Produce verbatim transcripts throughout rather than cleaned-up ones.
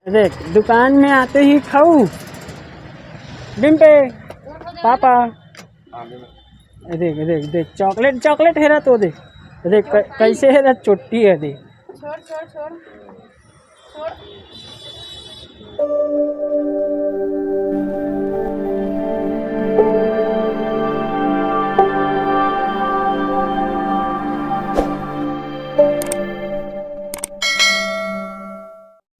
देख, दुकान में आते ही खाऊ। डिम्पे, पापा। देख, देख, देख, चॉकलेट, चॉकलेट हेरा तो देख। देख, क-, कैसे हेरा, चोटी है, देख। छोड़, छोड़, छोड़। छोड़।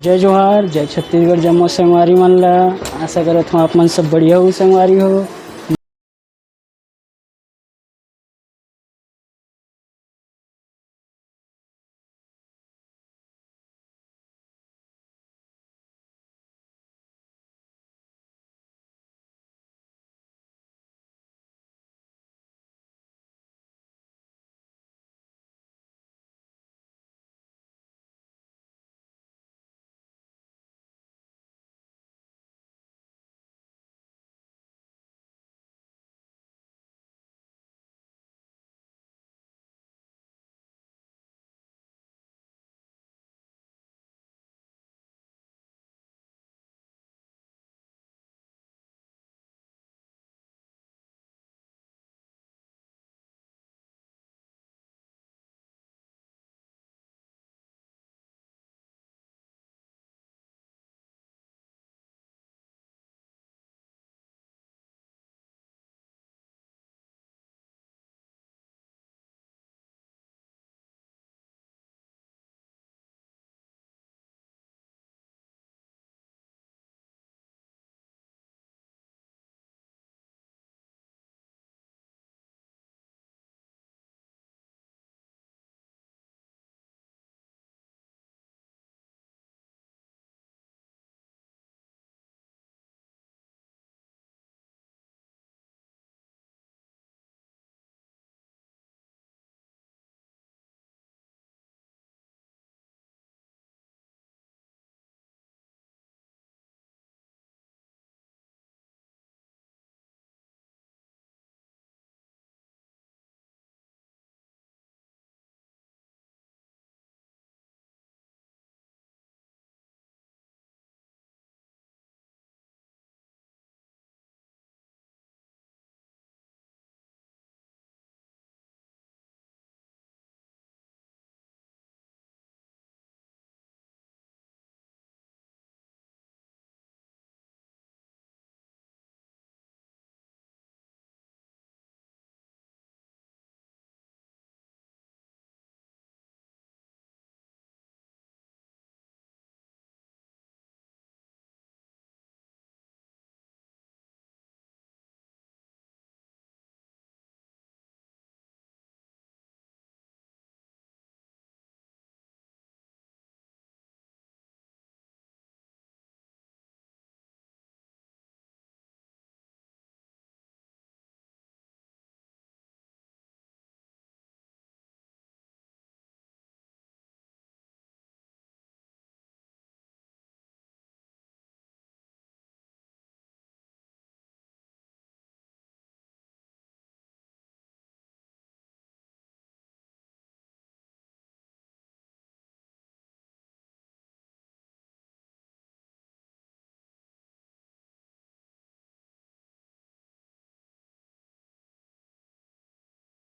जय जोहार, जय छत्तीसगढ़, जम्मो संगवारी मन ला। आशा करत हूँ आप मन सब बढ़िया हो संगवारी हो।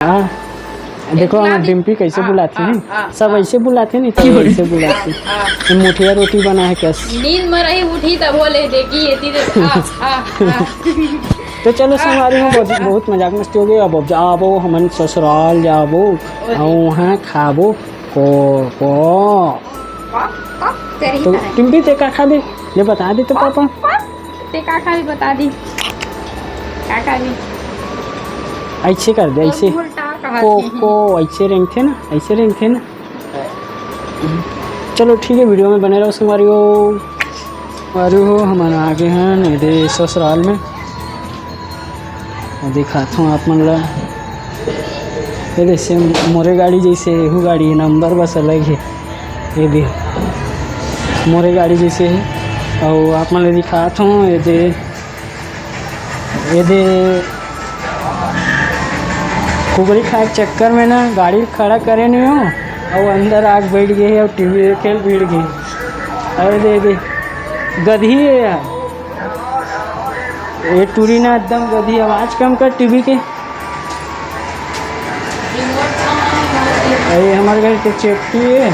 हाँ, देखो, हमर डिम्पी कैसे बुलाथे, सब ऐसे बुलाथे नहीं, तो ऐसे बुलाथे। ये मोठिया रोटी बना है क्या? नींद में रही उठी तब बोले, देखी ये तीर, आ, आ, आ। तो चलो संगवारी हो, बहुत, बहुत मजाक मस्ती हो गई। अब, अब जाबो, हमन ससुराल जाबो, अउ वहाँ खाबो को, को। तो टिम्पी, ते का खाबे? ले बता दे तो पापा। ते का खाबे, बता दी। का खाबे? ऐसे कर दे, ऐसे। को, को, ऐसे रेंगथे ना, ऐसे रेंगथे ना। चलो ठीक है, वीडियो में बने रहो संगवारी हो। अरे हो, हमन आगे हैं एदे ससुराल में। दिखात हूँ आप मन ला। ये दे, same मोरे गाड़ी जैसे, एहू गाड़ी नंबर बस अलग है। ये दे, मोरे गाड़ी जैसे है। और आप मन ला दिखात हूँ, ये दे, ये दे, कुकरी खाए के चक्कर में ना गाड़ी खड़ा करे नहीं हो, और अंदर आग बैठ गई है और टीवी देखे भिड़ गई। अरे दे दे, गधी है यार। ये टूरी ना एकदम गधी, आवाज कम कर टीवी के। अरे हमारे घर के चेपटी है।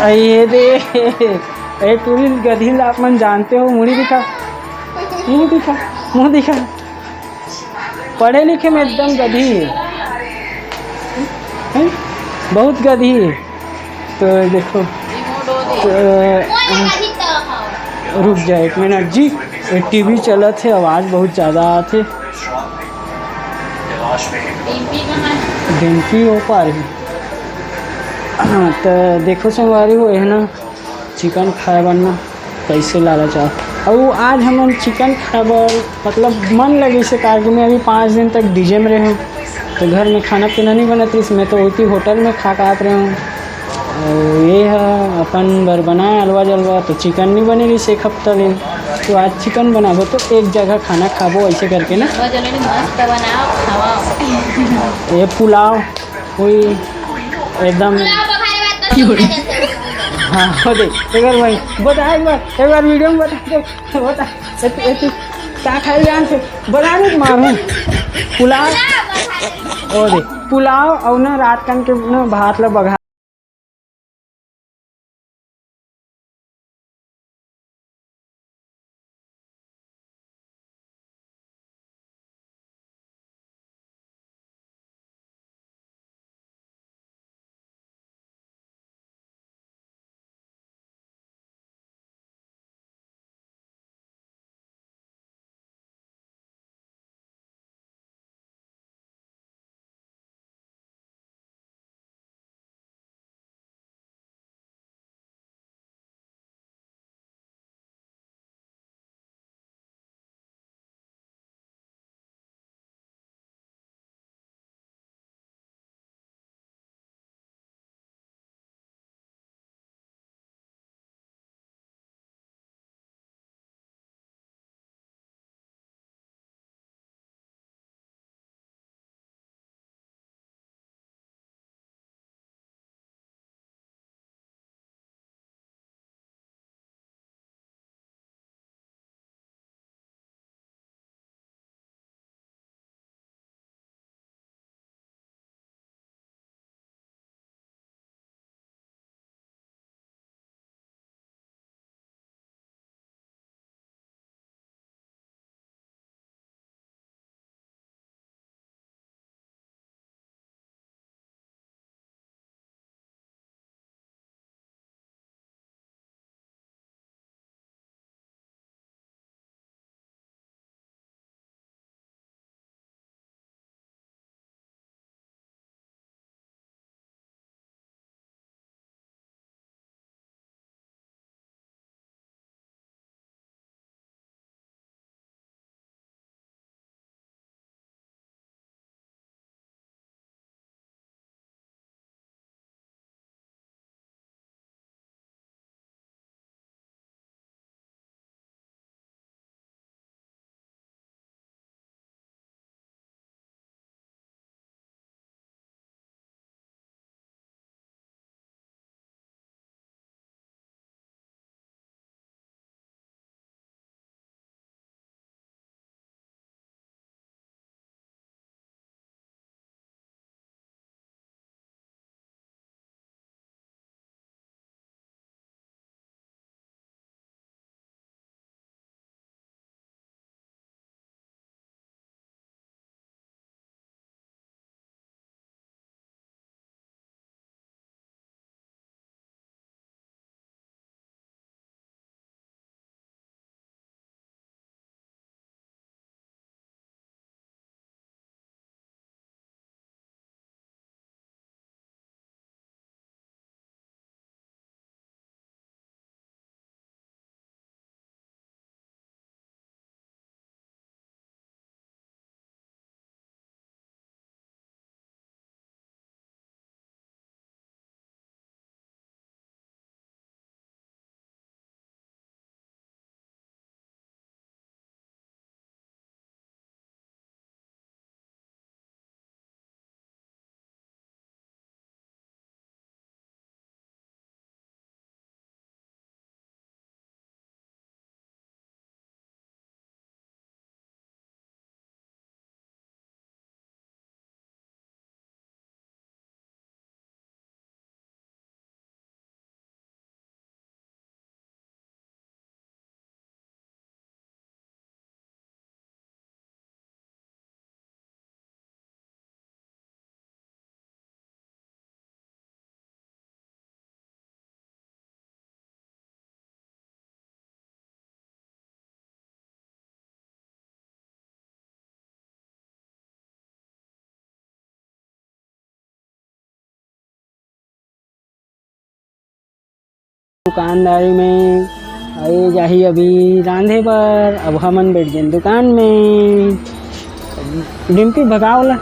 अरे ये दे। अरे टूरी गधी ला आप मन जानते हो, मुड़ी दिखा, मुंह दिखा, मुंह दिखा। पढ़े लिखे में एकदम गधी है, हैं? बहुत गधी है। तो देखो, तो, रुक जाए एक मिनट जी, ये टीवी चलत है, आवाज बहुत ज्यादा आत है। डिम्पी हो पा रही। हाँ, तो देखो संगवारी हो, है ना, चिकन खाए बर ना कैसे लालच आ। अउ आज हमन चिकन खाए बर, मतलब, मन लगिस हे, काबर कि मैं अभी पाँच दिन तक डीजे में रहे हूँ, तो घर में खाना पीना नहीं बनत रहिस, मैं तो ओती होटल में खा के आत रहे हूँ। अउ ये ह अपन बर बनाए अलवा जलवा, तो चिकन नहीं बने रहिस एक हफ्ता ले, तो आज चिकन बनाबो, तो एक जगह खाना खाबो, ऐसे करके ना। अलवा जलवा नहीं, मस्त बनाओ, खाओ। ये पुलाव, कोई एकदम। हाँ, हो दे, एक बार भाई, बता, एक बार, एक बार वीडियो में बता दे, बता, एतु, एतु, का खाए जान से, बता नहीं मारू, पुलाव, ओ दे, पुलाव और ना रात कन के ना भात ला बघा दुकानदारी में, अउ ये जाही अभी रांधे बर। अब हमन बैठ गेन दुकान में। डिम्पी, भगाओ ला।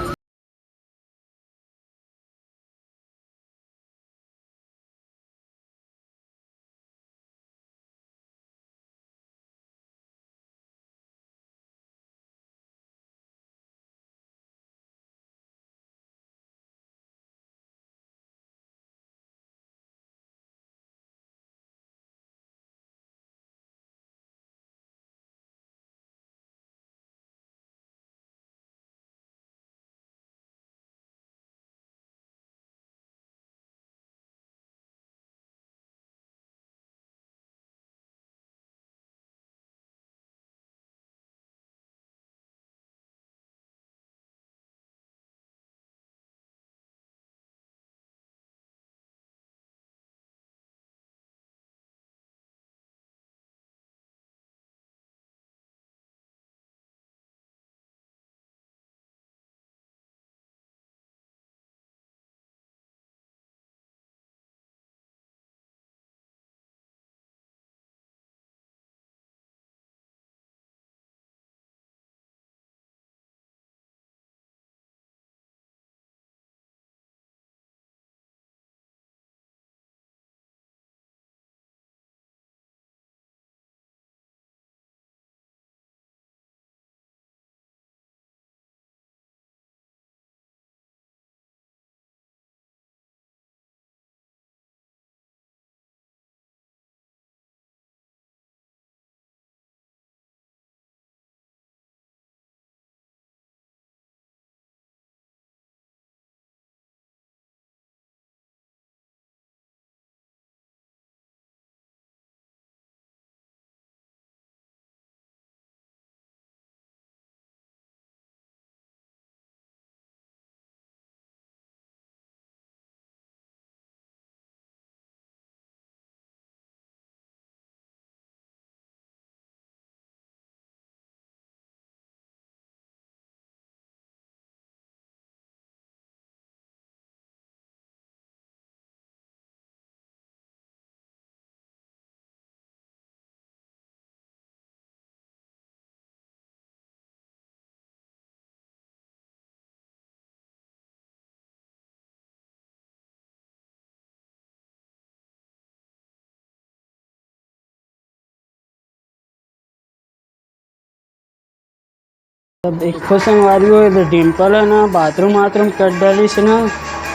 अब एक ठो संगवारी हो, एदे डिम्पल हे ना, बाथरूम वाथरूम कर डरिस ना,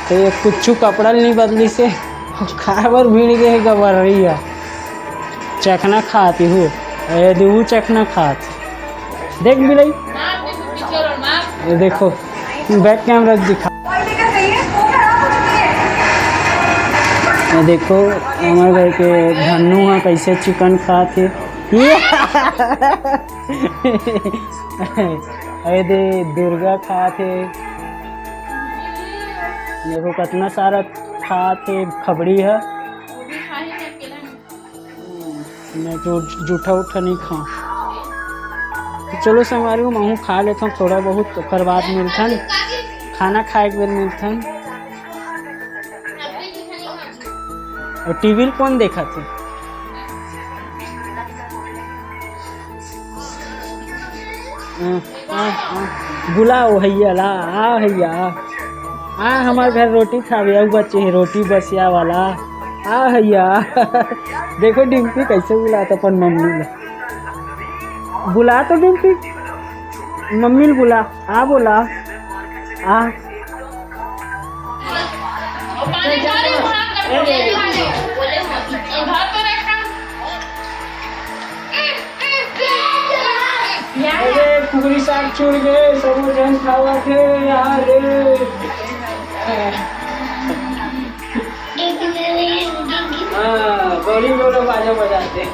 तो ये कुछ कपड़ा ल नहीं बदलिस हे, खाए बर भिड़ गे हे गबर्री ह। चखना खात हे, ए दे ऊ चखना खात। देख बिलाई, ये देखो, बैक कैमरा दिखा। ये देखो, हमर घर के धन्नू ह कैसे चिकन खात हे। ये अरे दे, दुर्गा खात हे। देखो, कतना सारा खात हे खबड़ी ह। मैं जो जूठा उठा नहीं खाऊं। तो चलो संगवारी हो, महूं खा लेथन थोड़ा बहुत, ओकर बाद मिलथन, खाना खाए के बेर मिलथन। और टीवी ल कौन देखत हे? हाँ, हाँ, हाँ। बुलाओ भैया ला, आ भैया, आ। आ, हमार घर रोटी खावे, अउ बचे हे रोटी बसिया वाला। आ भैया। देखो डिम्पी कैसे बुलात अपन मम्मी ला। बुला तो डिम्पी, मम्मी ल बुला, आ बोला, आ। अरे, कुकरी साग चुड़ गे, सबो झन खावत हे यार रे। हाँ, बड़ी लोग बाजा बजाते।